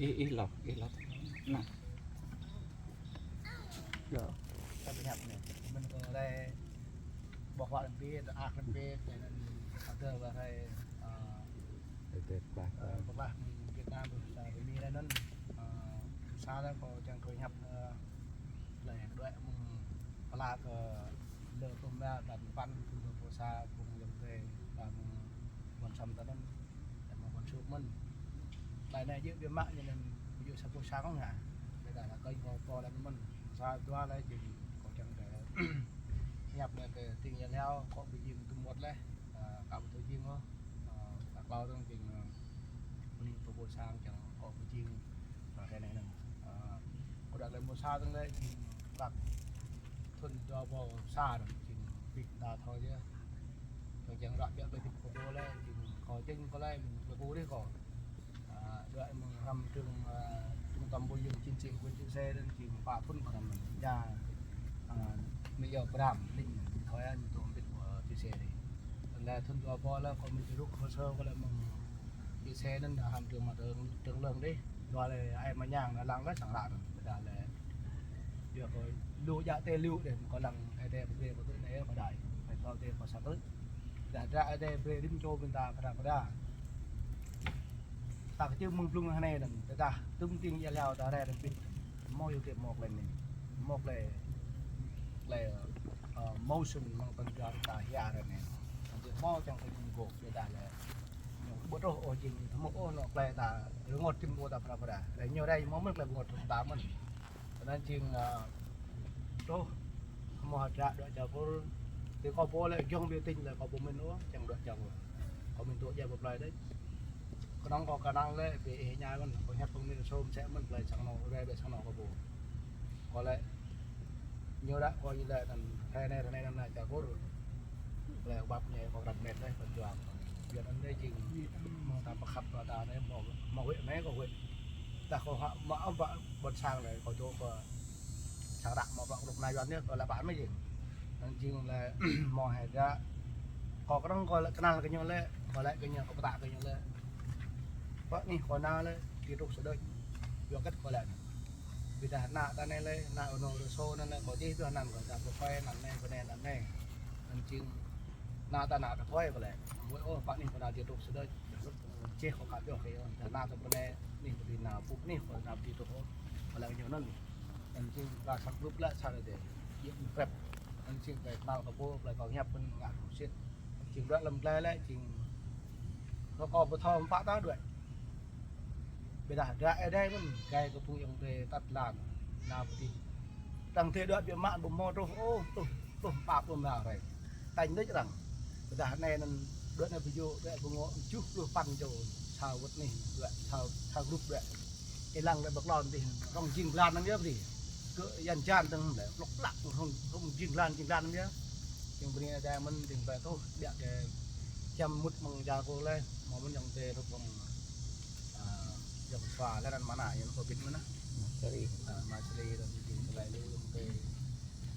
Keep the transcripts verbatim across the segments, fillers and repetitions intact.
Ih, ih lŏ, ih lŏ. Nah. Yo. Kâo pơhiăp anai. Mơ̆n kơ rai ƀô̆ huă lăm pit, ăh lăm pit, anŭn hơdơr ƀơi rai, ơ, Ơ, pơklah, ơ, pơklah Việt Nam, sa Mi anŭn, ơ, sa lĕ kâo čang kơ pơhiăp, ơ, lĕ đuaĭ mơ̆ng pơala kơ lơ tôm ba dan păn, phung pô sa, phung yŏng tê, ba mơ̆ng ƀôn sang ta anŭn, dan mơ̆ng ƀôn sang mơ̆n. Tơlơi anai djơ̆ biă mă ñu anŭn, ƀu djơ̆ sa pô sa kông hă. Ƀiădah lĕ kơ kâo pô lĕ mơ̆n, sa dua lĕ jing kâo čang kơ pơhiăp lĕ kơ tĭng ia hlâo, kâo ƀu jing tŭ mŭt lĕ, ơ, kâo ƀu tŭ jing ôh. Ơ, ta klâo dơ̆ng jing, ơ, bơni pô pô sang čang kâo ƀu jing, ơ, ră anai anŭn. Ơ, kâo đuaĭ lĕ mơ̆ng sa dơ̆ng lĕ jing ƀă thŭn dua rơbâo sa dơ̆ng jing pĭt ta thâo yơh. Kâo čang ră biă ƀơi pĭt kâo pô lĕ jing kâo jing kâo lĕ mơ̆ng kâo pô dih kâo. Ơ, đuaĭ mơ̆ng hrăm trường, ơ, trung tâm bồi dưỡng chính trị huyện Chư Sê dơ̆ng jing pă thŭn kâo hrăm mơ̆n. Ya, ơ, mơ̆ng yua pram linh thâo yơh ñu tôm pĭt kâo Chư Sê dih. Tơlơi thŭn dua rơbâo lĕ kâo mơ̆n či rŭ hồ sơ kâo lĕ mơ̆ng Chư Sê anŭn dah hăm trường mă trường, trường lơ̆ng dih. Dua lĕ ai mơñang anŭn lăng lĕ sang ră anŭn. Ƀiădah lĕ yua kâo lu djă tê lu dih, kâo lăng ai tê pơbrơi kâo tŭ anai kâo đai. Ai thâo tê kâo sang tŭ. Dah dra ai tê brơi rĭm čô ƀing ta kơ đa kơ đa. Ta kơčưm mơ̆ng blung anai anŭn, tơdah tŭm tĭng ia hlâo ta rai rơbit. Hmâo yua kơ hmâo tơlơi anai. Hmâo tơlơi, tơlơi, ơ, motion mơ̆ng tơlơi ta hia ră anai. Anŭn hmâo čang kơ jing gôp, ƀiădah lĕ ñu ƀu truh ôh jing, hmâo ôh anŏ tơlơi ta rơngot tĭng ƀu ta pra pra. Lĕ ñu rai hmâo mơ̆n tơlơi rơngot ta mơ̆n. Anŭn jing, ơ, truh hmâo hơdră đuaĭ čar Kur. Tui kâo pô lĕ giŏng ƀiă tĭng lĕ kâo ƀu mĭn ôh, čang đuaĭ čar Kur. Kâo mĭn tŭ djai pơ plơi đôč. Kơnơ̆ng kâo kơnang lĕ, ƀing ih ñai mơ̆n, kâo hiăp pơmĭn sôm sĕ mơ̆n, plơi sang anŏ, rai ƀơi sang anŏ kâo pô. Kâo lĕ, ñu đa kâo ñu lĕ anŭn, ră anai, ră anai anŭn anai čar Kur. Lĕ ƀap ñai kâo răm met lĕ, kâo juă. Yua anŭn lĕ jing, mơ̆ng ta pơkhăp kơ ta anai, hmâo, hmâo huĭ anai kâo huĭ. Dah kâo hă, mă ƀă ƀôn sang lĕ, kâo čô kâo sang ră mă ƀă rŭk na yuan anai, kâo lĕ ƀă mơ̆n jing. Anŭn jing lĕ hmâo hơdră. Kâo kơnơ̆ng kâo lĕ kơnăl kơ ñu lĕ, kâo lĕ kơ ñu, kâo pơtă kơ ñu lĕ. Pă anih kâo nao lĕ, či truh sa đôč. Yua kơ kâo lĕ anŭn. Ƀiădah ană ta anai lĕ, ană anŏ rơsô anŭn lĕ, kâo čih pioh anăn kâo, ta pơkơi anăn anai, pơnai anăn anai. Anŭn jing ană ta ană ta pơkơi kâo lĕ. Mơ̆ ôh, pă anih kâo nao či truh sa đôč. Čih kâo ka pioh kơ yơh, dah nao tơ pơnai anih pơdui nao, pŭk anih kâo nao či truh ôh. Kâo lĕ kơ ñu anŭn. Anŭn jing ta sang group lĕ sa đôč. Yơh, krep. Anŭn jing tơlơi kơnăl kâo pô, tơlơi kâo hiăp mơ̆n ngă kâo sĭt. Jing đuaĭ lăm glai lĕ, jing kâo ƀu thâo pă ta đuaĭ. Ƀiădah dra ai dai mơ̆n, gai kơ phung yŏng tê tăt lan, nao pơ tih. Tăng tê đuaĭ biă mă ƀu hmâo truh, ôh, truh, truh pă pluh ma hrơi. Tañ đôč arăng. Ƀiădah anai anŭn đuaĭ anai ƀu djơ̆, đuaĭ ƀu ngŏ, tơjuh pluh păn čô, sa wơ̆t anih, đuaĭ sa, sa group đuaĭ. Ih lăng lĕ ƀơi klon tih, rŏng jing blan anŭn yơh pơ tih. Kơ yan jan dơ̆ng lĕ, plŏk plăk, rŏng, rŏng jing blan, jing blan anŭn yơh. Jing bơni ai dai mơ̆n, jing ƀai tuh, ƀiă kơ čăm mŭt mơ̆ng čar Kur lĕ, hmâo mơ̆n yŏng tê rŭk mơ̆ng, ơ, yŏng sua lĕ anăn mơnă, yŏng kơ bit mơnă. Masri. Ơ, Masri, rŏng jing tơlơi lu yŏng tê.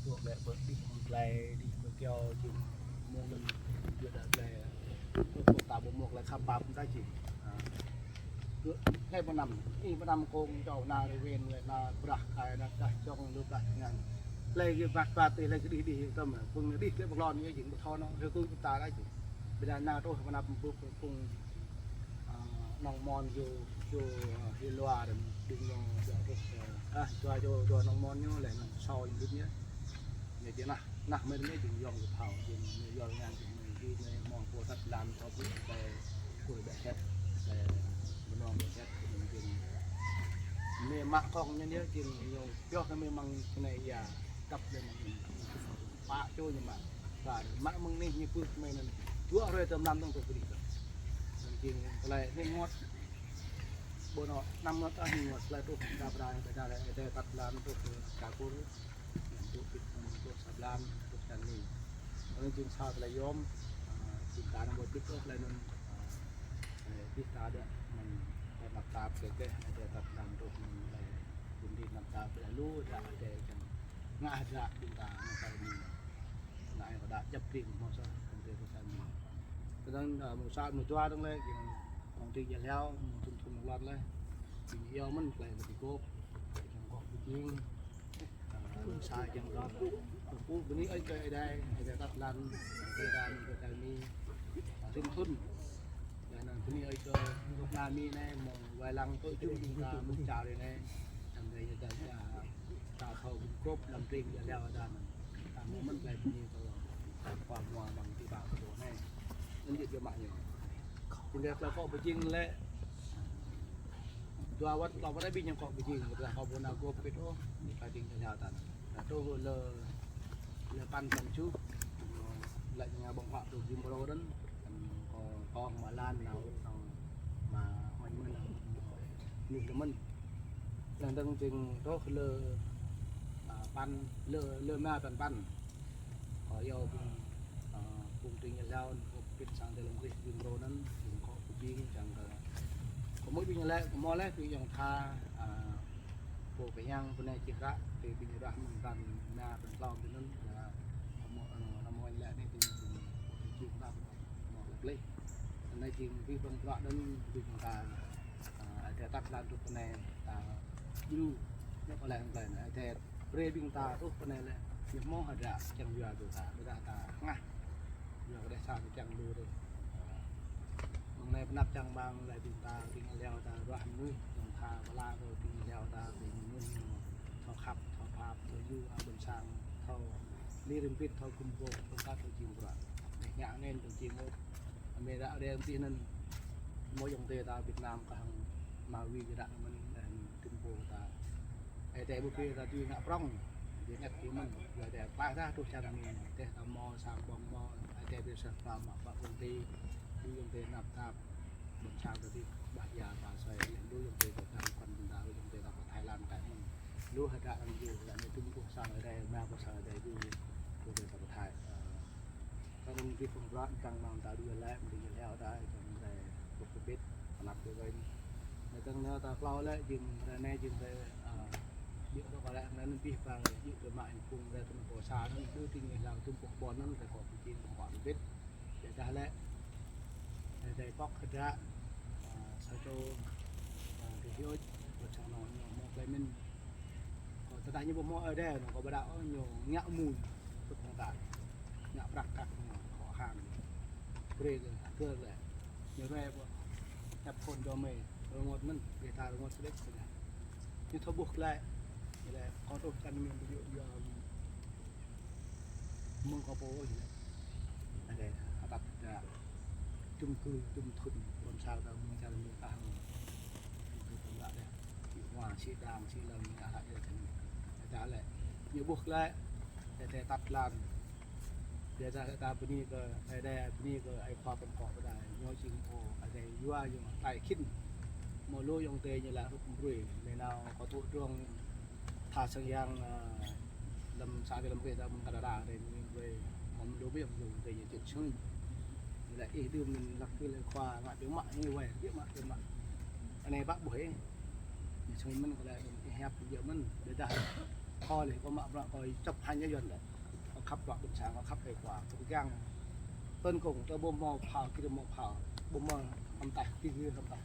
Tuh lĕ ƀơi dih mơ̆ng tơlơi, dih ƀơi kyâo jing mơ̆ng anŭn, jing đa tơlơi. Tuh, tuh ta ƀu hmâo tơlơi khăp pap ta jing. Ơ. Kơ, hlơi pơnăm, ih pơnăm kông čô na rơwen lĕ na brah kai na dah čong lu brah ngăn. Hlơi kơ ƀat ƀat ih, hlơi kơ đih đih tơm, kông đih lĕ ƀơi klon ñu jing ƀu thâo anŏ, hlơi kông ta lĕ jing. Ƀiădah na truh pơnăm ƀuh kông, ơ, nong mon yua, yua, yua lua đơ̆m đing yua, yua truh, ơ, ah, yua, yua, yua nong mon ñu lĕ nong sâu jing đĭt ñu. Ñu jing nah, nah mơ̆n ñu jing yŏng kơ thâo, jing ñu yua ngăn jing ñu, jing ñu mơ̆ng pô tăt lan, pô pô tê, kôi ƀĕ sĕt, tê, mơnong ƀĕ sĕt, jing, jing. Mê mă kông ñu ñu, jing ñu, pioh kơ mê mơ̆ng kơ anai ia, kăp lĕ mơ̆ng ñu. Pă čô ñu mă. Ba, mă mơ̆ng anih ñu pưk mơ̆ng anŭn. Dua hrơi tơm năm dơ̆ng tơ pơdih tơ. Anŭn jing tơlơi anih ngot. Ƀu anŏ năm ngot ah anih ngot. Tơlơi truh ta pơrai, ta pơrai, ta tăt lan truh kơ čar Kur. Anŭn truh pit, anŭn truh sa blan, truh čar Ni. Anŭn jing sa tơlơi yôm. Ơ, jing ta anăm ƀuh pit ôh tơlơi anŭn. Ơ, pit ta đa mơ̆n, ta năp tap kơ kơ, ta tăt lan truh mơ̆n tơlơi. Jing đĭ năp tap tơlơi lu, đa tơlơi čang. Ngă hơdră ƀing ta mơ̆ng sa rơmĭn. Ngă ai kơ đa djăp tring mơ̆ng sa, kơ tring mơ̆ng sa rơmĭn. Kơnơ̆ng, ơ, mơ̆ng sa, mơ̆ng dua dơ̆ng lĕ, jing Mơ̆ng tring ia hlâo, mơ̆ng thŭn thŭn lŏt laih. Ƀing ia mơ̆n tơlơi kơ ƀing gŏp, kiăng kŏ pơjing. Ơ, sa kiăng lŏt. Pơpŭ bơni ơi kơ Ơi Adai, Ơi Adai tăt lan, Ơi Adai, Ơi Adai mi. Ơ, thŭn thŭn. Anŭn bơni ơi kơ gŏp ană mi anai, mơ̆ng wai lăng tơl jum ƀing ta mơ̆ng čar anai. Anŭn Ơi Adai ta, ta thâo gum gŏp lăm tring ia hlâo ta anŭn. Ta mơ̆n tơlơi bơni kơ Khua mua mơ̆ng ti ba kơ anai. Anŭn jing biă mă ñu. Ƀing ta tơlơi kŏ pơjing lĕ. Dua wơ̆t, dua wơ̆t ƀing ñu kŏ pơjing, dua kŏ ƀu nao gŏp pit ôh, ta tring ia hlâo ta anŭn. Anŭn truh lơ, lơ păn păn čuh. Lĕ ñu ƀơ̆ng huă truh Jim Bro anŭn. Kâo, kâo mă lan nao, nao mă mơ̆n mơ̆n, nao mơ̆n. Anŭn dơ̆ng jing truh lơ, ă, păn, lơ, lơ rơma păn păn. Kâo iâu phung, ă, phung tring ia hlâo, phung pit sang dêh lăm krih Jim Bro anŭn, jing kŏ pơjing, čang kơ. Kâo mơ̆ ƀing lĕ, kâo mơ̆ lĕ, ƀing yŏng tha, ă, pô pơhiăng, pô anai čih ră, tơ ƀing ră mơ̆n pran, na pran klom ƀing anŭn, ă, kâo mơ̆, ă, kâo mơ̆ lĕ anai, ƀing, ƀing, ƀing pơjing ră. Mơ̆ lĕ plih. Anai jing abih bang bruă anŭn abih bang ta, ă, Ơi Adai tăt lan truh pơ anai ta djru. Ñu kơ lĕ plih anai Ơi Adai brơi ƀing ta truh pơ anai lĕ. Ñu hmâo hơdră kiăng yua kơ ta, ƀôdah ta hngah. Yua kơ đeh sa kiăng lu dêh. Mơ̆ng anai pơanăp čang rơmang lĕ ƀing ta, ƀing hlâo ta ruah mơnuih, yŏng tha pơala kơ ƀing hlâo ta, ƀing mơnuih ñu thâo khăp, thâo pap, thâo yua, ƀôn sang, thâo lir ƀit, thâo gum gŏp, tơl ta thâo jing bruă. Anai ngă anŭn tơl jing ôh. Amĭ ră reng tih anŭn, mơ̆ yŏng adơi ta Việt Nam kah hăng ma wi jơdă mơ̆n, anŭn tơm pô ta. Ơi Adai ƀu brơi ta tui ngă prŏng, tui ngă tui mơ̆n, Ơi Adai plah dah truh čar anai, teh ta mơ̆ sang ƀơ̆ng mơ̆, Ơi Adai brơi sa pơma mă pă ƀôn ti, tui yŏng adơi năp tap, ƀôn sang ta tih, bah ia ta soi, lu yŏng adơi ta kăn ƀôn ta, lu yŏng adơi ta pơ Thái Lan kah mơ̆n. Lu hơdră anŭn yua, hơdră anai tơm pô sang Ơi Adai, ma pô sang Ơi Adai yua, yua, yua ta pơ Thái, ơ, Kơ anŭn abih bang bruă čang rơmang ta dui lĕ, mơ̆ng tring ia hlâo ta, čang rai pơkơbit, pơanăp kơ wai. Anai tơ̆ng anai ta klâo lĕ, jing rai anai, jing rai, ă, jing rai kơ lĕ, anŭn abih bang, jing rai mă ing phung rai tơ̆ng pô sa anŭn, dui tring ia hlâo tơ̆ng pô ƀôn anŭn, rai kŏ pơjing, kŏ pơbit. Biă dah lĕ, rai, rai pŏk hơdră, ă, sa čô, ă, tơ hyu, kơ čang nong ñu mơ̆ tơlơi mĭn. Kâo tơdah ñu ƀu hmâo Ơi Adai, kâo ƀu đaŏ ôh, ñu ngă mui, tŭk hăng ta. Ngă prăk kăk ñu, kâo hăng. Brơi kơ, kơ lĕ. Ñu rai ƀu. Ñăp khôn dua mơi, rơngot mơ̆n, brơi ta rơngot sơđĕč kơ ñu. Ñu thâo ƀuh glaĭ. Ñu lĕ, kâo truh čar anai mơ̆n ƀu djơ̆ yua mơ̆ng kâo pô ôh, ñu lĕ. Anai, atăt ta. Chung cư, chung thôn, ƀôn sang ta mơ̆ng čar anai ta hăng. Chung cư pơmlă dêh. Sĭ hua, sĭ đang, sĭ lăng, ngă hă yơh čang. Dah lĕ, ñu ƀuh glaĭ, Ơi Adai tăt lan. Biă dah lĕ ta bơni kơ Ơi Adai, bơni kơ Ơi Khua pơkŏ pơdai. Ñu jing pô Ơi Adai yua, yua tơlơi khĭn. Mơ̆ lu yŏng adơi ñu lăi hrup brơi. Mơ̆ nao kâo tŭ drông tha sang yang, ơ, lăm sa dêh lăm krih ta mơ̆ng Canada dêh, ñu brơi. Mơ̆ lu biă yŏng adơi ñu čih sơng. Ñu lăi ih đưm mĭn lăk kơ lĕ Khua, ngă biă mă, ih wai, biă mă, biă mă. Anai ƀă ƀuh ih. Ñu sơng mĭn kơ lĕ, ih hiăp biă mơ̆n, biă dah. Kâo lĕ, kâo mă bruă, kâo čŏp hăng ñu Yuan lĕ. Kâo khăp bruă ƀôn sang, kâo khăp Ơi Khua, kâo pơgang. Tơ̆n kông, tơ ƀu hmâo phao, kơ ƀu hmâo phao, ƀu hmâo hăm tah, kơ hăm tah.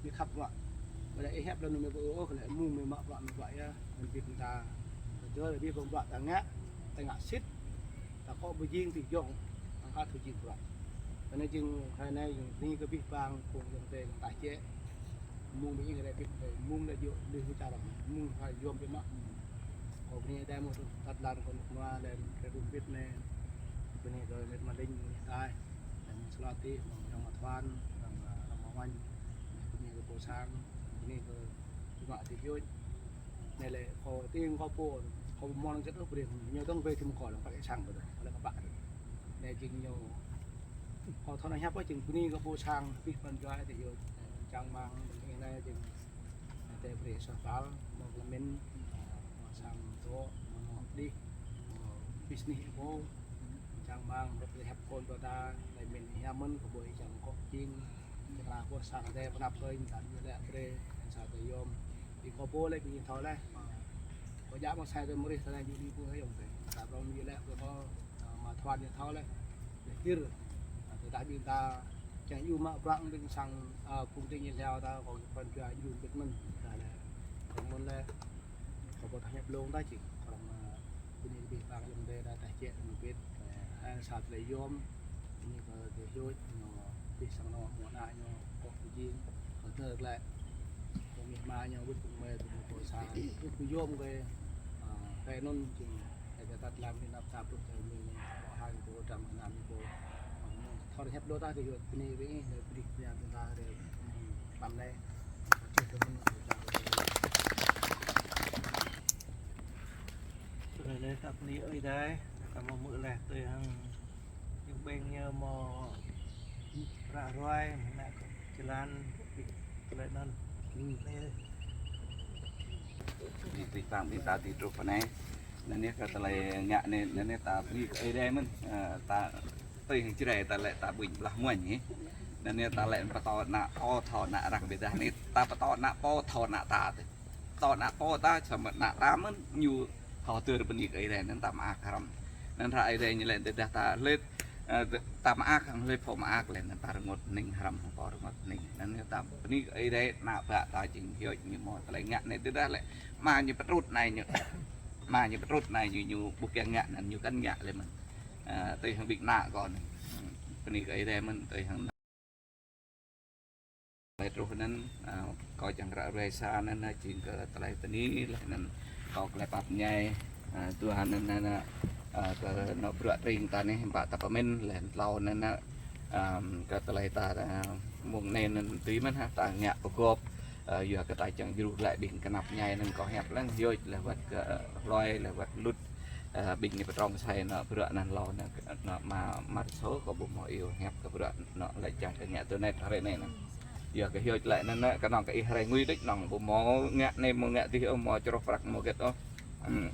Ñu khăp bruă. Kơ lĕ, ih hiăp lĕ, ñu mơi ƀu ôh, kơ lĕ, mơ̆ng mơi mă bruă, mơi bruă yơh, mơi ƀĭt ta. Kơ tơlơi abih bang bruă ta ngă, ta ngă sĭt. Ta kŏ pơjing tui yŏng, hăng hă thâo jing bruă. Kơ anai jing, hrơi anai jing, bơni kơ abih bang, phung yŏng adơi, yŏng tah jĕ. Mơ̆ng ƀing ih rai pit rai, mơ̆ng lĕ djơ̆, lĕ hơčar, mơ̆ng hrơi yôm biă mă. Kâo bơni Ơi Adai mơ̆ tŭ tăt lan kơ anŭn mơ̆ lĕ, rai pơbit anai. Bơni kơ met ma linh, bơni tai. Lĕ mơ̆ng Sălati, mơ̆ng Răng Ma Thuan, Răng, Răng Ma Ngoanh. Bơni kơ pô sang, bơni kơ ƀing mă tih yơh. Anai lĕ kâo tĭng kâo pô, kâo mơ̆n kơ tŭ brơi, ñu tơ̆ng brơi tơ̆m kâo lăng păk ih sang kơ tŭ, lăng păk. Anai jing ñu, kâo thâo nao hiăp jing bơni kơ pô sang, abih bang djuai tih yơh. Čang rơmang, anai jing, anai tơ̆ brơi sa pal, mơ̆ kơ lơmĭn, mơ̆ sang tŏ, mơ̆ nao đih, mơ̆ business ih pô, čang rơmang, rơp lĕ hiăp kơ ta, lơmĭn hiam mơ̆n, kơ ƀuh čang kŏ jing, čang ră kơ sang tơ̆ pơanăp kơ ih, ta dui lĕ brơi, sa tơ̆ yôm. Ƀing kâo pô lĕ ƀing ih thâo laih. Kâo djă mơ̆ng sai tơ̆ mơrih tơlơi ñu đi pơ ayŏng tơ̆. Ta prong ñu lĕ kơ kâo, ă, Ma Thuan ñu thâo laih. Lĕ kir. Ă, tơdah ƀing ta Čang yua mă bruă ƀing sang, ơ, phung ding ñu hlâo ta kơ pran jua yua ƀing mơ̆n. Ta lĕ, kơ mơ̆n lĕ, kơ ƀu tah ñăp lông ta či. Kơ mơ̆n, ơ, bơni kơ ƀing ta yôm dêh ta tah čĕ mơ̆n ƀing, ơ, sa tơlơi yôm, bơni kơ dêh yơh, ñu, ƀing sang anŏ, mơ̆ng ană ñu, kơ kơ jing, kơ tơlơi, kơ mĭ ma ñu, ƀing phung mơi, ƀing phung sa, ƀing phung yôm kơ, ơ, kơ anŭn jing, Ơ, kơ ta tlam ni năp sa pluh tơlơi mơ̆ng, ƀô̆ hăng ƀô̆ dram kơ anăm ƀô̆. Ơ, thâo hiăp đôč ta kơ yua bơni kơ ih, bơni kơ ih, ta rê, ơ, tlam lĕ. Čih kơ mơ̆n, ta rê. Tơlơi lĕ ta bơni Ơi Adai, ta mơ̆ mơ̆ lĕ tui hăng, ñu ƀing ñu mơ̆ ră ruai, mơ̆ nă kơ jơlan, tơlơi anŭn. Hmm. Lĕ. Ƀing, ƀing pang, ƀing ta ti truh pơ anai. Anŭn yơh kơ tơlơi ngă anai, anŭn yơh ta bơni kơ Ơi Adai mơ̆n, ơ, ta tui hăng Jrai ta lĕ ta ƀuñ blah muañ hĭ. Anŭn yơh ta lĕ pơtô ană pô thâo ană arăng ƀiădah anai ta pơtô ană pô thâo ană ta tơ. Pơtô ană pô ta, samơ̆ ană ta mơ̆n ñu thâo tơr bơni kơ Ơi Adai anŭn ta mơak hrăm. Anŭn hră Ơi Adai ñu lĕ tơdah ta hlơi, ơ, ta mơak hăng hlơi pô mơak lĕ anŭn ta rơngot hning hrăm hăng pô rơngot hning. Anŭn yơh ta bơni kơ Ơi Adai ană bă ta jing hioč ñu mơ̆ tơlơi ngă anai tơdah lĕ Ama ñu pơtrut anai ñu, ama ñu pơtrut anai ñu, ñu ƀu kiăng ngă anŭn ñu kăn ngă lĕ mơ̆n. Ơ, tui hăng ƀing ană kâo anai. Bơni kơ Ơi Adai mơ̆n tui hăng tơlơi truh anŭn, ơ, kâo čang ră ruai sa anŭn, ơ, jing kơ tơlơi bơni lĕ anŭn kâo tơlơi pap ñai, ơ, dua anŭn, anŭn, ơ, kơ anŏ bruă tring ta anai, ƀă ta pơmĭn lĕ tlâo anŭn, ơ, kơ tơlơi ta, ơ, mơ̆ng anai anŭn tui mơ̆n hă, ta ngă pơgop, ơ, yua kơ ta čang djru glaĭ ƀing kơnăp ñai anŭn kâo hiăp lăng hioč lĕ wơ̆t kơ hloi lĕ wơ̆t lut, ơ, ƀing ñu pơtrong sai anŏ bruă anŭn hlâo anŭn, anŏ ma, ma sô kâo ƀu mơ̆ iâu hiăp kơ bruă anŏ lĕ čang kơ ngă tơ net hrơi anai anŭn. Yua kơ hioč lĕ anŭn, anŭn kơnơ̆ng kơ ih hrơi ngui đôč anŭn ƀu mơ̆ ngă anai mơ̆ ngă adih ôh, mơ̆ čroh prăk mơ̆ hơget ôh. Hmm.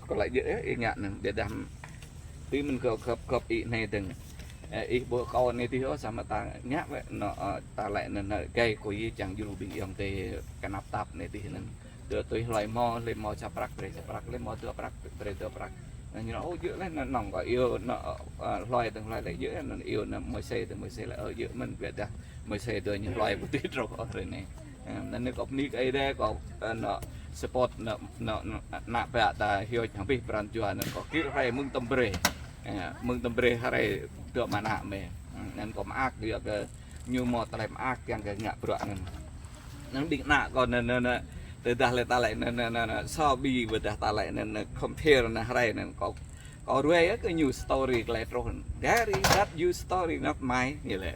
Kâo laĭ djơ̆ yơh, ih ngă anŭn, ƀiădah tui mơ̆n kâo găp găp ih anai dơ̆ng. Ơ, ih ƀu kâo anai adih ôh, samơ̆ ta ngă wơ̆t, anŏ, ơ, ta lĕ anŭn, anŭn, gai kơ ih čang djru ƀing ayŏng adơi kơnăp tap anai adih anŭn. Tui, tui hloi mơ̆, hloi mơ̆ sa prăk, brơi sa prăk, hloi mơ̆ dua prăk, brơi dua prăk. Anŭn ñu, ơ, djơ̆ lĕ, anŭn, anŭn kâo iâu, anŭn, ơ, hloi dơ̆ng hloi lĕ djơ̆, anŭn iâu, anŭn Môisê dơ̆ng Môisê lĕ, ơ, djơ̆ mơ̆n, ƀiădah Môisê dua ñu hloi ƀu tui truh ôh hrơi anai. Ơ, anŭn anai kâo bơni kơ Ơi Adai kâo, ơ, anŏ support anŏ, anŏ, anŏ, ană bă ta hioč hăng abih pran jua anŭn kâo gir hrơi mơ̆ng tơm brơi. Ơ, mơ̆ng tơm brơi hrơi dua mơnă mơ̆. Ơ, anŭn kâo mơak yua kơ ñu mơ̆ tơlơi mơak kiăng kơ ngă bruă anŭn. Anŭn ƀing ană kâo anŭn, anŭn, anŭn, tơdah lĕ ta lĕ anŭn, anŭn, anŭn, anŭn, so ƀing ƀiădah ta lĕ anŭn, anŭn, compare anŭn hrơi anŭn kâo Kâo ruai yơh kơ ñu story tơlơi truh. Gary, that you story, not mine, ñu lĕ.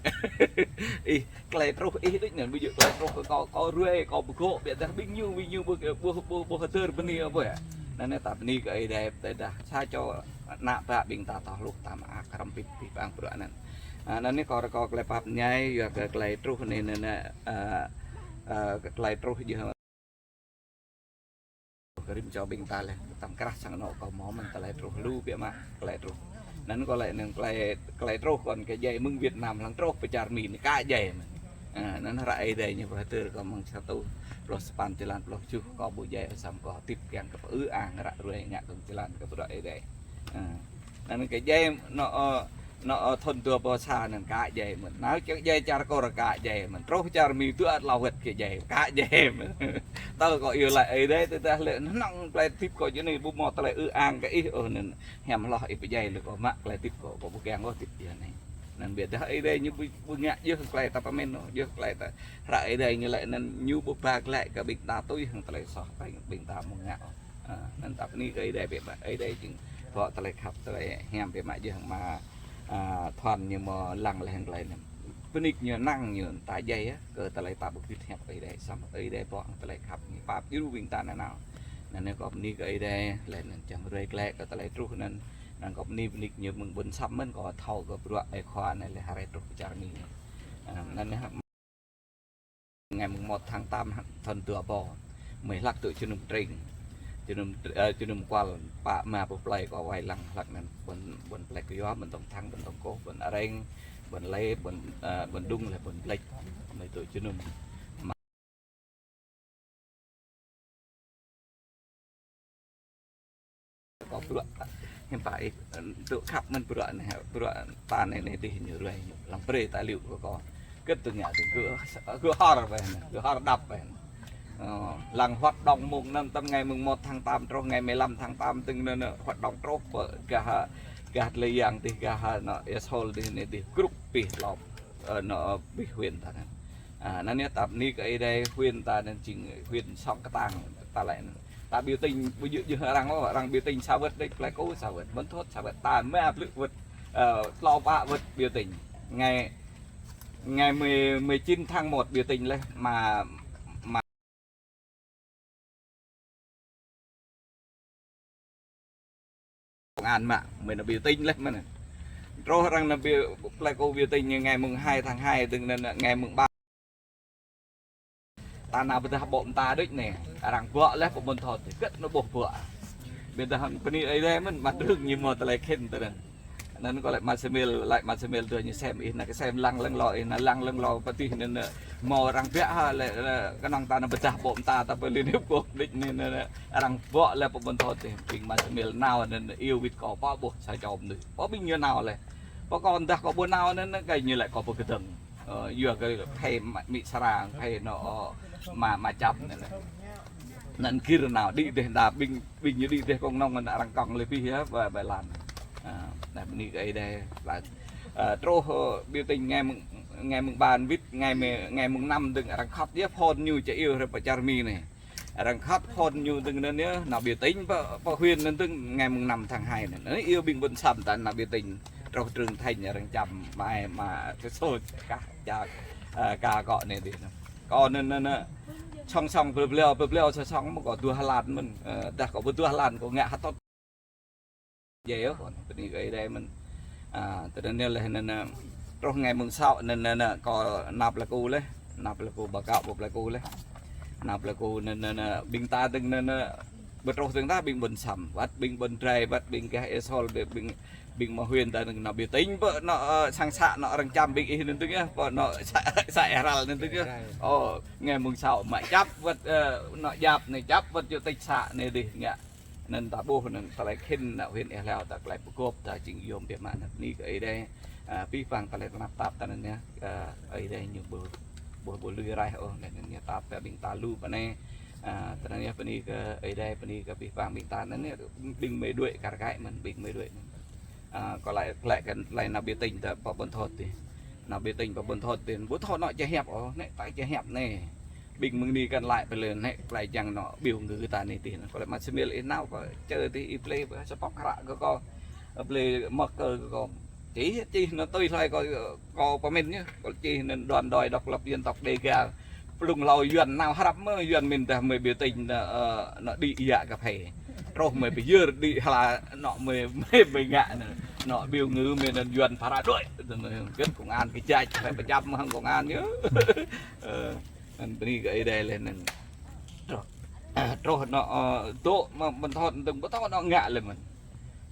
Ih, tơlơi truh ih đôč anŭn, ƀu djơ̆ tơlơi truh kơ kâo, kâo ruai, kâo pơgŏ, ƀiădah ƀing ñu, ƀing ñu ƀu, ƀu, ƀu, ƀu hơdơr bơni ôh ƀu yơh. Anŭn anai ta bơni kơ Ơi Adai, tơdah sa čô ană bă ƀing ta tŏ hluh ta mơak hrŏm pĭt pĭt pang bruă anŭn. Ơ, anŭn anai kâo rơkâo tơlơi pap ñai, yua kơ tơlơi truh anai, anŭn anai, ơ, ơ, kơ tơlơi truh jơh Kơ rĭm čô ƀing ta lĕ, tăm krah sang anŏ kâo mơ̆ mơ̆n tơlơi truh lu biă mă, tơlơi truh. Anŭn kâo lĕ anŭn tơlơi, tơlơi truh kơ anŭn kơ djai mơ̆ng Việt Nam lăng truh pơ čar Mi anai aka djai mơ̆n. Ơ, anŭn hră Ơi Adai ñu pơhơdơr kâo mơ̆ng sa rơtuh pluh sapăn jơlan pluh tơjuh kâo ƀu djai ôh samơ̆ kâo hơdip kiăng kơ pơư ang ră ruai ngă kơ jơlan kơ bruă Ơi Adai. Ơ. Anŭn kơ djai anŏ, ơ, anŏ, ơ, thŭn dua rơbâo sa anŭn aka djai mơ̆n. Nao čang djai čar Kur aka djai mơ̆n. Truh čar Mi dua tlâo wơ̆t kơ djai aka djai mơ̆n. Tơl kâo iâu laĭ Ơi Adai tơdah lĕ hơnơ̆ng tơlơi hơdip kâo jơnai ƀu mơ̆ tơlơi ư ang kơ ih ôh anŭn hiam hloh ih pơdjai lĕ kâo mă tơlơi hơdip kâo, kâo ƀu kiăng ôh hơdip jơnai. Anŭn ƀiădah Ơi Adai ñu ƀu, ƀu ngă djơ̆ tơlơi ta pơmĭn ôh, djơ̆ tơlơi ta hră Ơi Adai ñu lĕ anŭn ñu ƀu ba glaĭ kơ ƀing ta tui hăng tơlơi soh ƀing, ƀing ta mơ̆ng ngă ôh. Ơ, anŭn ta bơni kơ Ơi Adai biă mă, Ơi Adai jing pô tơlơi khăp tơlơi hiam biă mă jing mă, ơ, Thuăn ñu mơ̆ lăng lĕ hăng tơlơi anŭn. Bơni ñu năng ñu ta djai yơh, kơ tơlơi ta ƀu git hiăp Ơi Adai samơ̆ Ơi Adai pô tơlơi khăp ñu pap djru ƀing ta nanao. Anŭn anai kâo bơni kơ Ơi Adai, lĕ anŭn čang ruai glaĭ kơ tơlơi truh anŭn, anŭn kâo bơni bơni ñu mơ̆ng ƀôn săm mơ̆n kâo thâo kơ bruă ơi khua anai lĕ hrơi truh pơ čar Mi. Ơ, anŭn anai Ngày mùng một tháng tám thŭn dua rơbâo, mơi hlak tŭ jơnum tring. Jơnum tr-, ơ, jơnum kual pă rơma pluh plơi kâo wai lăng hlak anŭn ƀôn, ƀôn plơi Kyua, ƀôn Tông Thăng, ƀôn Tông Kôh, ƀôn Areng, ƀôn Lê, ƀôn, ơ, ƀôn Đung lĕ ƀôn Blĕč. Mơi tŭ jơnum. Kâo bruă hiư̆m pă ih, tŭ khăp mơ̆n bruă anai, bruă ta anai anai dih ñu ruai ñu. Lăng brơi ta liu kơ kâo. Kơ tơngia tơ̆ng kơ, kơ hor ƀĕ anai, kơ hor đăp ƀĕ anai. Ơ, lăng hoạt động mông anŭn tơm ngày mùng một tháng tám truh ngày mười lăm tháng tám tơ̆ng anŭn, anŭn hoạt động truh pơ gah, gah Lê Yang tih, gah anŭn Ea Sol tih, anai tih, grup pih lop, ơ, anŭn pih huyện ta anŭn. Ă, anŭn yơh tap ni kơ Ơi Adai huyện ta anŭn jing huyện song kơtang ta lĕ anŭn. Ta biểu tình, ƀu djơ̆ arăng ôh, arăng biểu tình sa wơ̆t đĕč, Pleiku sa wơ̆t, Buôn Thuột sa wơ̆t, ta mă blư̆ wơ̆t, ơ, klâo pă wơ̆t biểu tình. Ngày, ngày mười, mười chín tháng một biểu tình lĕ, mă, mă công an mă, mơ̆n anŭn biểu tình lĕ mơ̆n. Truh arăng anŭn biểu, Pleiku biểu tình ngày mùng hai tháng hai, tơ̆ng anŭn ngày mùng ba. Ta nao pơdah ƀô̆ mơta đôč anai, arăng bŏ leh pơ Buôn Thuột, hơget anŭn ƀuh bŏ. Ƀiădah bơni Ơi Adai mơ̆n, mă trưng ñu mơ̆ tơlơi khĭn tơdang. Anŭn kâo laĭ mă Samuel, laĭ mă Samuel tui ñu sem ih, anŭn kơ sem lăng lăng lo ih, anŭn lăng lăng lo pơ tih anŭn, anŭn mơ̆ arăng biă ha, lĕ, lĕ kơnơ̆ng ta nao pơdah ƀô̆ mơta ta pơ Liên Hiệp Quốc đôč anai, anŭn, anŭn arăng bŏ leh pơ Buôn Thuột tih, ƀing mă Samuel nao anŭn, anŭn iâu wĭt kâo pơ ƀuh sa čô mơnuih. Pơ ƀing ñu nao leh. Pơ kâo dah kâo ƀu nao anŭn, anŭn kơ ñu laĭ kâo pơkơdơ̆ng. Ơ, yua kơ phê mă, mĭ sara, phê anŭn, ơ, mă, mă čăm anŭn. Anŭn gir nao đĭ dêh, đa ƀing, ƀing ñu đĭ dêh kông nong anŭn arăng kŏng lĕ pih yơh, ƀơi, ƀơi lan. Ă, anŭn bơni kơ Ơi Adai, laih. Ơ, truh, ơ, biểu tình ngày mùng, ngày mùng ba wĭt, ngày mười, ngày mùng năm tơ̆ng arăng khăp yơh phôn ñu čơ iâu hrơi pơ čar Mi anai. Arăng khăp phôn ñu tơ̆ng anŭn yơh, nao biểu tình pơ, pơ huyện anŭn tơ̆ng ngày mùng năm tháng hai anŭn. Anŭn iâu ƀing ƀôn săm ta nao biểu tình, truh Trường Thành arăng čăm, mai mă kơsôč kah čă, ơ, kah akŏ anai tih anŭn. Kâo anŭn, anŭn, anŭn, song song plơi plơi, plơi plơi song song mơ̆ kâo dua hơlan mơ̆n, ơ, dah kâo ƀu dua hơlan kâo ngă hơtŭt. Djai ôh, bơni kơ Ơi Adai mơ̆n. Ă, tơdang anai leh anŭn, anŭn, truh ngày mùng sáu anŭn, anŭn, anŭn, kâo nao Pleiku leh, nao Pleiku, ƀa kâo pơ Pleiku leh. Nao Pleiku anŭn, anŭn, anŭn, ƀing ta tơ̆ng anŭn, anŭn, ƀu truh tơ̆ng ta ƀing ƀôn săm, wơ̆t ƀing ƀôn Drai, wơ̆t ƀing gah Ea Sol, ƀing, ƀing mơ̆ huyện ta tơ̆ng nao biểu tình pơ anŭn, ơ, sang să anŭn arăng čăm ƀing ih anŭn tơ̆ng yơh, pơ anŭn să, să Ea Hral anŭn tơ̆ng yơh. Ơ, ngày mùng sáu mă čăp wơ̆t, ơ, anŭn djăp anai čăp wơ̆t chủ tịch să anai tih ngă. Anŭn ta ƀuh anŭn tơlơi khĭn anŭn huyện Ea Hleo ta tơlơi pơgop ta jing yôm biă mă anŭn bơni kơ Ơi Adai. Ă, pih pang tơlơi tơnap tap ta anŭn yơh, ơ, Ơi Adai ñu ƀu, ƀu, ƀu lui raih ôh, anŭn ñu tap ta ƀing ta lu pơ anai. Ă, tơdang yơh bơni kơ Ơi Adai, bơni kơ pih pang ƀing ta anŭn yơh, ƀing mơi đuaĭ kar kaĭ mơ̆n, ƀing mơi đuaĭ mơ̆n. Ă, kâo laĭ, laĭ kơ tơlơi nao biểu tình ta pơ Buôn Thuột tih. Nao biểu tình pơ Buôn Thuột tih, ƀu thâo anŭn čơhiăp ôh, anai tơlơi čơhiăp anai. Ƀing mơ̆ng anai kăn laĭ pơ lĕ anai, tơlơi jang anŭn biểu ngữ ta anai tih. Kâo laĭ mă Samuel ih nao kâo čơ tih ih blơi, sa pŏk hră kơ kâo, blơi mơ̆ kơ kâo. Čih, čih anŭn tui hloi kâo, kâo pơmĭn yơh. Kâo čih anŭn đoàn đội độc lập dân tộc Đêga. Plung hlâo Yuan nao hrăp mơ̆, Yuan mĭn dah mơi biểu tình anŭn, ơ, anŭn đĭ yă kơphê. Truh mơi pơyơr đĭ hla anŭn mơi, mơi, mơi ngă anŭn. Anŭn biểu ngữ mơi anŭn Yuan phara đuaĭ. Anŭn hơget công an kơ čăč, phải pơčăm hăng công an yơh. Ơ, anŭn bơni kơ Ơi Adai leh anŭn. Truh, truh anŭn, ơ, dŏ mă Buôn Thuột tơ̆ng ƀu thâo anŭn ngă lĕ mơ̆n.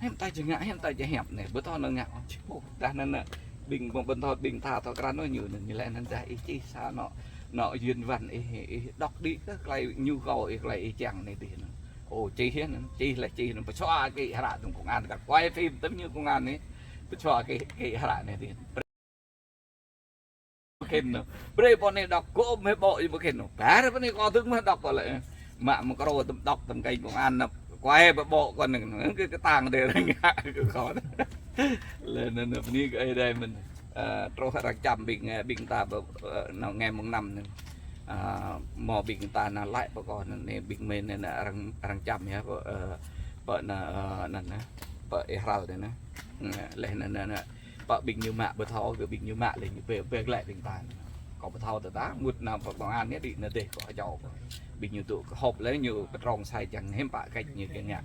Hiư̆m ta či ngă, hiư̆m ta či hiăp anai, ƀu thâo anŭn ngă. Ơ, či ƀuh, dah anŭn, anŭn, ƀing ƀôn, ƀôn Thuột ƀing ta thâo krăn ôh ñu anŭn, ñu laĭ anŭn dah ih čih sa anŭn, anŭn diễn văn ih, ih đọc đĭ kơ tơlơi nhu cầu ih, tơlơi ih čang anai tih anŭn. Ơ, čih anŭn, čih leh čih anŭn, pơsua kơ hră tơ̆ng công an kar quay phim tơ̆ng ñu công an anai, pơsua kơ, kơ hră anai tih. Ƀu khĭn anŭn. Brơi pô anai đọc, gơ̆ mơi ƀô̆ ih ƀu khĭn anŭn. Bar pơ anai kâo tơ̆ng mơi đọc kâo lĕ. Mă mơkrô tơ̆m đọc tơ̆m kơ công an anŭn. Kuai ƀu ƀô̆ kâo anŭn. Kơ, kơ tang dêh arăng ngă kơ kâo. Lĕ anŭn, anŭn bơni kơ Ơi Adai mơ̆n. Ơ, truh arăng čăm ƀing, ơ, ƀing ta pơ, ơ, anŭn ngày mùng năm anŭn. Ơ, mơ̆ ƀing ta anŭn laĭ pơ kâo anŭn, anai ƀing mơi anŭn arăng, arăng čăm yơh pơ, ơ, pơ anŭn, ơ, anŭn, ơ, pơ Ea Hral anŭn. Leh anŭn, anŭn, anŭn. Pơ ƀing ñu mă ƀu thâo, kơ ƀing ñu mă lĕ ñu bĕ, bĕ glaĭ ƀing ta. Kâo ƀu thâo tơdah, mŭt nao pơ công an anai đĭ anŭn dêh kâo čô. Ƀing ñu tŭ kơ họp lĕ ñu pơtrong sai čang hiư̆m pă kĕč ñu kơ ngă.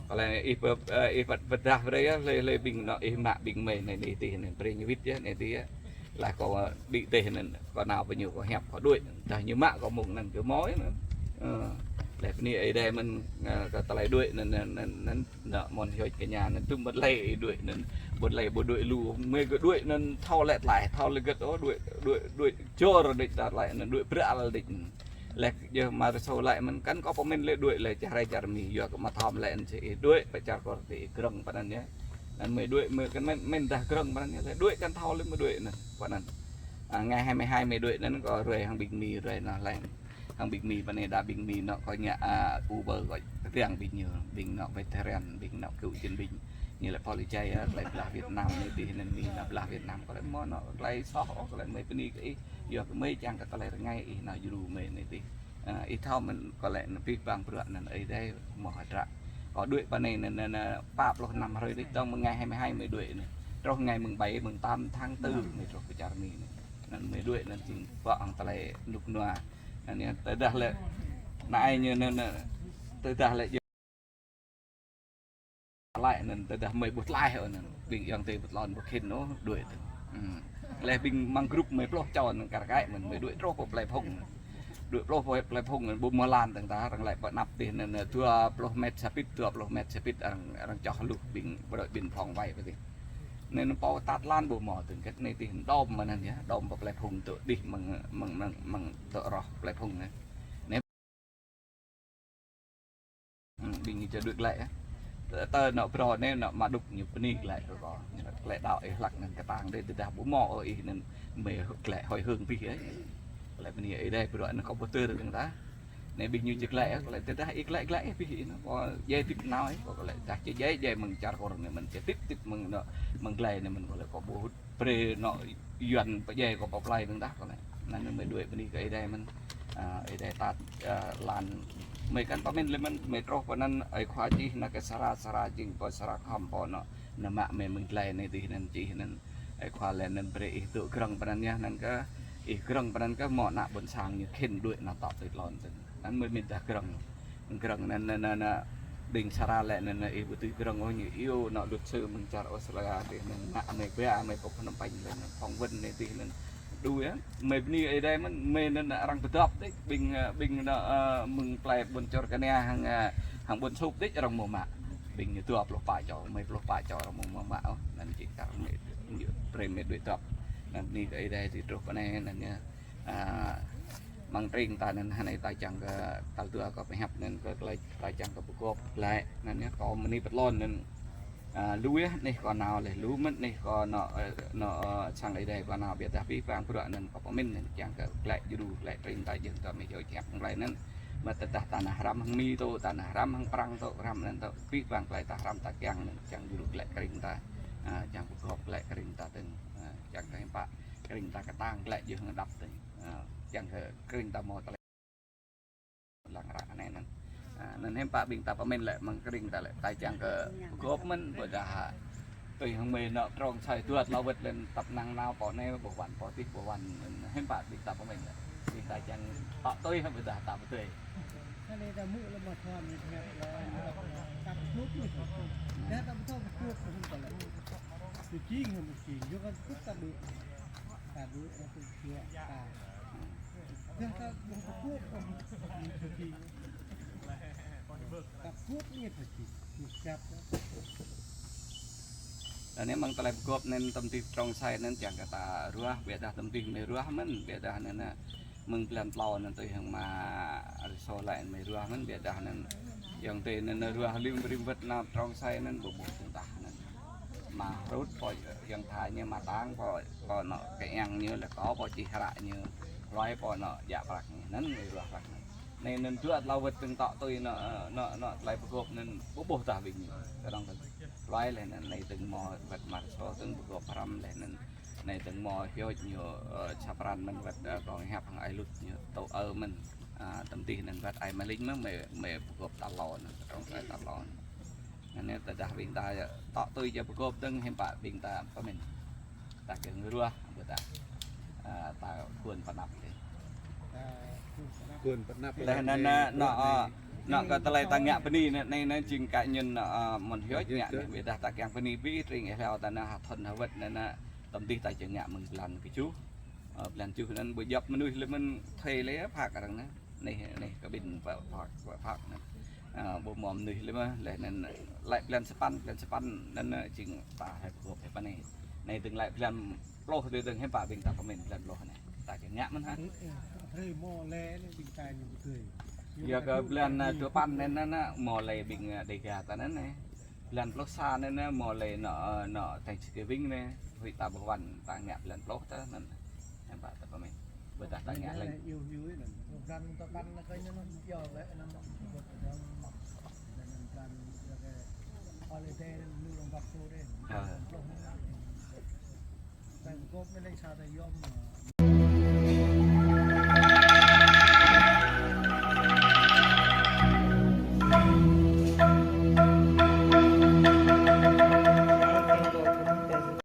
Kâo laĭ ih pơ, ơ, ih pơ, pơdah brơi yơh, lĕ, lĕ ƀing anŭn ih mă ƀing mơi anai anai tih anŭn brơi ñu wĭt yơh, anai tih yơh. Laih kâo đĭ dêh anŭn, kâo nao pơ ñu kâo hiăp kâo đuaĭ. Dah ñu mă kâo mơ̆ng anŭn kơ mơi anŭn. Ơ, laih bơni Ơi Adai mơ̆n, ơ, kơ tơlơi đuaĭ anŭn, anŭn, anŭn, anŭn. Anŭn mơ̆n hơč kơ ñu anŭn tŭm ƀu lĕ đuaĭ anŭn. Ƀu lĕ ƀu đuaĭ lu. Mơi kơ đuaĭ anŭn thâo lĕ tơlơi, thâo lĕ hơget ôh đuaĭ, đuaĭ, đuaĭ jor đĭ ta tơlơi anŭn đuaĭ brăl đĭ. Leh yơh mă rơsô laĭ mơ̆n kăn kâo pơmĭn lĕ đuaĭ lĕ čar rai čar Mi yua kơ mă thâo mă lĕ anŭn či ih đuaĭ pơ čar kâo tih grơ̆ng pơ anŭn yơh. Anŭn mơi đuaĭ mơi kăn mĭn, mĭn dah grơ̆ng pơ anŭn yơh. Lĕ đuaĭ kăn thâo lĕ mơi đuaĭ anŭn pơ anŭn. À, ngày hai mươi hai mơi đuaĭ anŭn kâo ruai hăng ƀing Mi ruai anŭn lĕ. Hăng ƀing Mi pơ anai đa ƀing Mi anŭn kâo ngă, à, Uber kâo tơbiă ƀing ñu, ƀing anŭn veteran, ƀing anŭn cựu chiến binh. Ñu lĕ pô lĕ jai, à, tơlơi blah Việt Nam anai tih anŭn Mi anŭn blah Việt Nam kâo lĕ mơ̆ anŭn tơlơi soh ôh, kâo lĕ mơi bơni kơ ih, yua kơ mơi čang kơ tơlơi rơngai ih anŭn djru mơi anai tih. À, ih thâo mơ̆n kâo lĕ anŭn pih pang bruă anŭn Ơi Adai mơ̆ hơdră. Kâo đuaĭ pơ anai anŭn, anŭn, anŭn pă pluh năm hrơi đôč, tơdang mơ̆ng ngày hai mươi hai mơi đuaĭ anŭn. Truh ngày mơ̆ng bảy, mơ̆ng tám tháng tư mơi truh pơ čar Mi anŭn. Anŭn mơi đuaĭ anŭn jing pơ hăng tơlơi rơnŭk rơnua. Anŭn yơh, tơdah lĕ, anai ñu anŭn, anŭn, tơdah lĕ laĭ anŭn tơdah mơi ƀu tlaih ôh anŭn. Ƀing ayŏng adơi ƀu tơlơi ƀu khĭn ôh đuaĭ tơ. Hmm. Lĕ ƀing mơ̆ng grup mơi pluh čô anŭn kar kaĭ mơ̆n mơi đuaĭ truh pơ plơi phung. Đuaĭ truh pơ plơi phung anŭn ƀu mơ̆ lan tơ̆ng ta, arăng laĭ pơ anăp tih anŭn, anŭn dua pluh mét sapit, dua pluh mét sapit arăng, arăng čoh luh ƀing bộ đội biên phòng wai pơ tih. Anŭn pô tat lan ƀu mơ̆ tơ̆ng kĕt anai tih đom mơ̆n anŭn yơh, đom pơ plơi phung tơ đih mơ̆ng, mơ̆ng, mơ̆ng, mơ̆ng tơ roh plơi phung anŭn. Anŭn. Hmm, ƀing ñu čơ đuaĭ glaĭ, ah. Tơ, tơ anŭn phrâo anai anŭn mă đŭk ñu bơni glaĭ kơ kâo. Glaĭ đaŏ ih hlăk anŭn kơtang dêh, tơdah ƀu mơ̆ ôh ih anŭn mơi glaĭ hơi hơ̆ng pih ơi. Glaĭ bơni Ơi Adai phrâo anŭn kâo ƀu tơr tơ̆ng ta. Anai ƀing ñu čơ glaĭ, ah, glaĭ tơdah ih glaĭ glaĭ ih pih ih anŭn. Kâo djai tĭp nao ih, kâo glaĭ dah čơ djai djai mơ̆ng čar kor anai mơ̆n, čơ tĭp tĭp mơ̆ng anŭn, mơ̆ng glaĭ anai mơ̆n kâo lĕ kâo ƀu hŭt brơi anŭn Yuan pơdjai kâo pơplai tơ̆ng dah kâo lĕ. Anŭn mơi đuaĭ bơni kơ Ơi Adai mơ̆n. À, Ơi Adai tat, à, lan. Mơi kăn pơmĭn lĕ mơ̆n, mơi truh pơ anŭn, ơi khua čih anŭn kơ Sara, Sara jing pô Sara khŏm pô anŭn. Anŭn mă mơi mơ̆ng glaĭ anai tih anŭn čih anŭn. Ơi khua lĕ anŭn brơi ih dŏ grơ̆ng pơ anŭn yơh, anŭn kơ ih grơ̆ng pơ anŭn kơ mơ̆ ană ƀôn sang ñu khĭn đuaĭ anŭn tŏ tui tlôn tơ̆ng. Anŭn mơi mĭn dah grơ̆ng. Grơ̆ng anŭn, anŭn, anŭn, anŭn, ƀing Sara lĕ anŭn, anŭn, ih ƀu dưi grơ̆ng ôh ñu iâu anŭn luật sư mơ̆ng čar Australia tih anŭn, ngă mơi ba mơi pơ Phnom Penh lĕ anŭn, phỏng vấn anai tih anŭn. Đu yơh, mơi bơni Ơi Adai mơ̆n, mơi anŭn arăng pơdŏp dih, ƀing, ơ, ƀing anŭn, ơ, mơ̆ng plơi Ƀuôn Čor Kania hăng, ơ, hăng Ƀuôn Sŭp dih arăng mơ̆ mă. Ƀing ñu dua pluh pă čô, mơi pluh pă čô arăng mơ̆ mă ôh, anŭn či kar mơi, brơi mơi đuaĭ dŏp. Anŭn bơni kơ Ơi Adai tih truh pơ anai anŭn yơh. À, mơ̆ng tring ta anŭn hơnai ta čang kơ tal dua kâo pơhiăp anŭn kơ tơlơi ta čang kơ pơgop glaĭ anŭn yơh kâo mơni pơtlôn anŭn. À, lu yơh anih kâo nao leh lu mơ̆n anih kâo anŭn, ơ, anŭn, ơ, sang Ơi Adai kâo nao biă dah pih pang bruă anŭn kâo pơmĭn anŭn čang kơ glaĭ djru glaĭ tring ta jing ta mơi čô čap glaĭ anŭn. Mă tơdah ta nao hrăm hăng Mi tơ, ta nao hrăm hăng Prăng tơ, hrăm anŭn tơ, pih pang glaĭ ta hrăm ta kiăng anŭn čang djru glaĭ tring ta. À, čang pơgop glaĭ tring ta tơ̆ng. À, čang kơ hiư̆m pă tring ta kơtang glaĭ jing hăng đăp tơ̆ng. Ơ, čang kơ tring ta mơ̆ tơlơi lăng ră anai anŭn. À, anŭn hiư̆m pă ƀing ta pơmĭn lĕ mơ̆ng tring ta lĕ ta čang kơ pơgop mơ̆n ƀôdah tui hăng mơi anŭn trong sai tuăt lŏ wơ̆t lĕ tăp năng nao pơ anai ƀu wăn pơ tih ƀu wăn hiư̆m pă ƀing ta pơmĭn lĕ. Ƀing ta čang tŏ tui hăng ƀôdah ta ƀu tui. Kơ lĕ ta mŭk lĕ mă thua mơi pơhiăp lĕ ta pơgop mơi. Dah ta ƀu thâo pơgop mơi ta lĕ. Tui jing hăng ƀu jing, yua kơ ta đuaĭ. Ta đuaĭ, ta đuaĭ, ta. Dah ta ƀu pơgop, ta ƀu pơgop, ta pơgop ñu ta či, ñu sat. Anai mơ̆ng tơlơi pơgop anŭn tơm tih trong sai anŭn čang kơ ta ruah, biă dah tơm tih mơi ruah mơ̆n, biă dah anŭn, anŭn mơ̆ng blan tlâo anŭn tui hăng mă rơsô laĭ mơi ruah mơ̆n, biă dah anŭn ayŏng adơi anŭn ruah lim rim wơ̆t nao trong sai anŭn ƀu ƀuh tơ̆ng tah anŭn. Mă hrŭt pô ayŏng tha ñu mă tang pô, pô anŭn kơ yang ñu lĕ kâo pô čih hră ñu, hluai pô anŭn djă prăk ñu, anŭn mơi ruah prăk anŭn. Anai anŭn dua tlâo wơ̆t tơ̆ng tŏ tui anŭn, anŭn, anŭn tơlơi pơgop anŭn ƀu ƀuh tah ƀing ñu. Kơdŏng tơ̆ng hluai leh anŭn anai tơ̆ng mơ̆ wơ̆t mă rơsô tơ̆ng pơgop hrăm leh anŭn. Anai tơ̆ng mơ̆ hioč ñu, ơ, sa pran mơ̆n wơ̆t, ơ, kông hiăp hăng ai lut ñu tŭ ơ mơ̆n. À, tơm tih anŭn wơ̆t ai mă ling mơ̆ mơi, mơi pơgop tal lŏ anŭn, trong sai tal lŏ anŭn. Anai tơdah ƀing ta tŏ tui jao pơgop tơ̆ng hiư̆m pă ƀing ta pơmĭn. Ta kiăng ruah, ƀu ta, à, ta kuôn pơnăp dih. Kuôn pơnăp leh anŭn, anŭn, anŭn kơ tơlơi ta ngă bơni anai, anai, anai jing kơ ñu anŭn, à, mơ̆n hioč ngă anai, biă dah ta kiăng bơni ƀi tring ih hlâo ta anŭn ha thun ha wơ̆t anŭn, anŭn tơm tih ta či ngă mơ̆ng blan kơjuh. Ơ, blan kơjuh anŭn ƀu djŏp mơnuih lĕ mơ̆n thuê lĕ phak arăng anŭn. Anai, anai kơ ƀing phak, phak, phak anŭn. Ơ, ƀu mơ̆ mơnuih lĕ mơ̆n, leh anŭn laĭ blan sapăn, blan sapăn anŭn, anŭn jing ta hơ̆k pơgop hơ̆k pơnai. Anai tơ̆ng laĭ blan pluh tui tơ̆ng hiư̆m pă ƀing ta pơmĭn blan pluh anai. Ta či ngă mơ̆n hă? Ơ, ơ, hrơi mơ̆ lĕ anai ƀing ta ñu ƀu tui. Yua kơ blan, ơ, dua păn anŭn, anŭn, anŭn mơ̆ lĕ ƀing, ơ, Dêga ta anŭn anai. Blan pluh sa anŭn, anŭn mơ̆ lĕ anŭn, ơ, anŭn Thanksgiving anai. Huĭ ta ƀu wăn ta ngă blan pluh ta anŭn. Em pă tơ pơmĭn. Ƀôdah tơngia lĕ. Iu iu anŭn. Brand tơ păn anŭn kơ ñu anŭn, iâu lĕ anŭn. Brand anŭn brand, iâu kơ holiday anŭn ñu rong bap tu dih. Ơ. Plŏh anŭn. Tơ kop mê lĕ sa tơ yom.